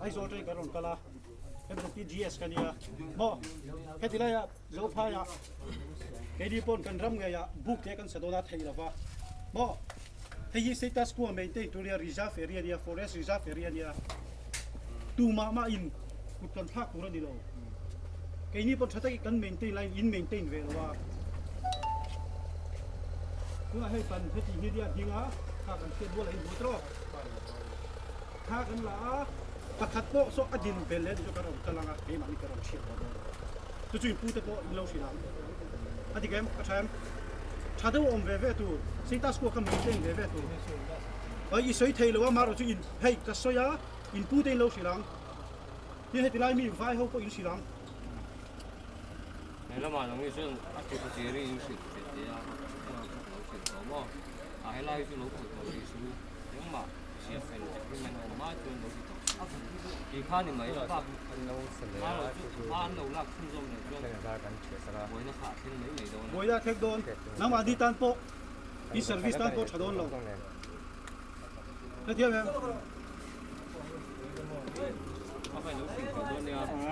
Aizawl atangin kan rawn kal a, MZPGS ka nia maw heti laia Zophaiah keini pawn kan ram ngeiah buk te kan sa dawn a theih lova maw hei hi status quo maintain tur nia reserve area nia forest reserve area nia tumah mah in kut kan thlak tur a ni lo keini pawn tha takin kan maintain laiin in maintain ve lo a tunah hei kan heti hi nia hming a kha kan hriat bual a inhmu tawh. Thla kan la a, pakhat pawh saw a din bel leh chu ka rawn kal ang a, keimahni ka rawn chhiat tawh dawn. Chu chu in pute pawh in lo hrilh ang. A dik em? Ka tha em? Tha deuh a awm ve ve tur, status quo kha maintain ve ve tur. Ai i sawi thei lo a, marawh chu in hei ka sawi a, in pute in lo hrilh ang. Tin heti lai mi vai ho pawh in hrilh ang. He lamah nang hi chuan a ṭhi chiri in hrilh theih teh a, lo hrilh tawh maw? A helai chu lo khawih tawh rih su. Engmah hriat fel agreement a awm hma chuan lo ti tawh suh. Ti kha ni mai a bak hma lo chu hma an lo lak chhunzawm leh chuan buaina kha a thleng mai mai dawn a. Buaina a thleng dawn. Nangmahni tan pawh i service tan pawh tha dawn lo. Hrethiam em? A kai lo hrilh tawh dawn nia.